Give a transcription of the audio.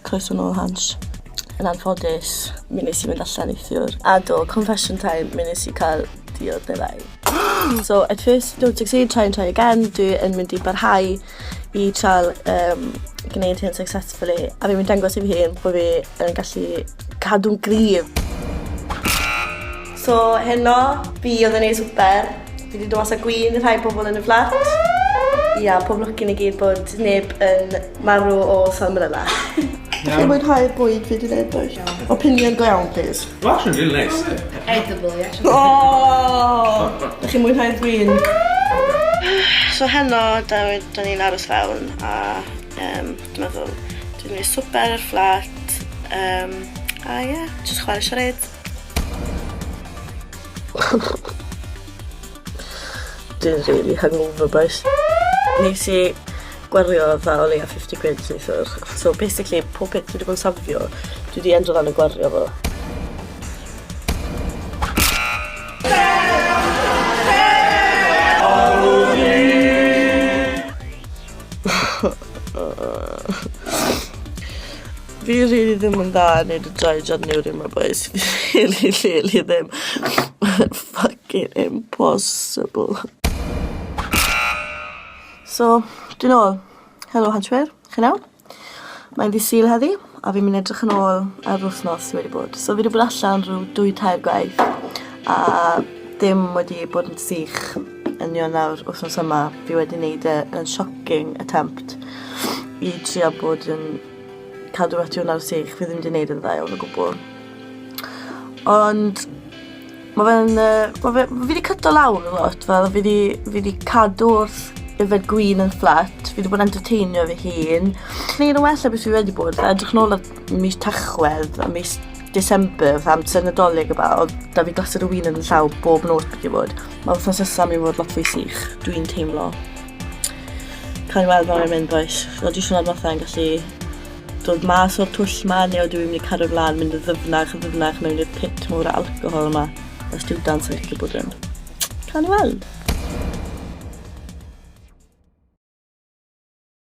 Croeso nôl Hansh. Yn anffodus, mi nes i fynd allan neithiwr. A do, confession time, mi nes i cael diod neu ddau. So, at first, don't succeed, try and try again. Dwi yn mynd i barhau i trial gwneud hyn successfully. A fi'n mynd dangos i fi hun bod fi yn gallu cadw'n gryf. So, heno, fi oedd yn neud swper. Fi wedi dod mas â gwin i rhai pobl yn y fflat. Ia, pob lwc i ni gyd bod neb yn marw o salmonella. Chi'n mwynhau'r bwyd fi wedi gwneud, bois? Opinion go iawn, please. Well, actually, really nice. Edible, yeah. Oh! Dych chi'n mwynhau'r gwin? So heno, da, da ni'n aros fewn a dwi'n meddwl dwi'n gwneud swper ar fflat a ie, yeah, jyst chwarae charades. Dwi'n really hungover, boys. Nes i gwario fatha o leia 50 quid neithiwr. So basically, pob peth dwi wedi bod yn safio, dwi wedi endo lan yn gwario fo. Fi rili ddim yn dda yn neud y dry January 'ma bois. Fi rili rili ddim. Fucking impossible. So, dwi nôl. Helo Hanshwyr, chi'n iawn? Mae'n ddydd Sul heddi a fi'n mynd i edrych yn ôl ar yr wythnos sy wedi bod. So fi wedi bod allan rhyw 2-3 gwaith a ddim wedi bod yn sych yn Ionawr wythnos yma. Fi wedi neud e yn shocking attempt i trio bod yn cadw at Ionawr sych. Fi ddim wedi neud yn dda iawn o gwbl. Ond ma' fe'n yy ma' fe fi 'di cyto lawr a lot fel fi 'di fi 'di cadw wrth yfed gwin yn fflat fi 'di bod yn entertainio fy hun. Neud yn well na beth fi wedi bod edrych nôl ar mis Tachwedd a mis December fatha amser Nadolig a fel odd 'da fi glased o win yn 'yn llaw bob nos byti bod. Ma' wthnos nesa myn' i fod lot fwy sych dwi'n teimlo. Cawn ni weld fel mae'n mynd bois. Fel dwi siarad fatha yn gallu dod mas o'r twll 'ma neu ydw i'n mynd i cario mlan mynd yn ddyfnach a ddyfnach mewn i'r pit mowr o alcohol yma y stiwdants yn gallu bod yn. Cawn ni weld.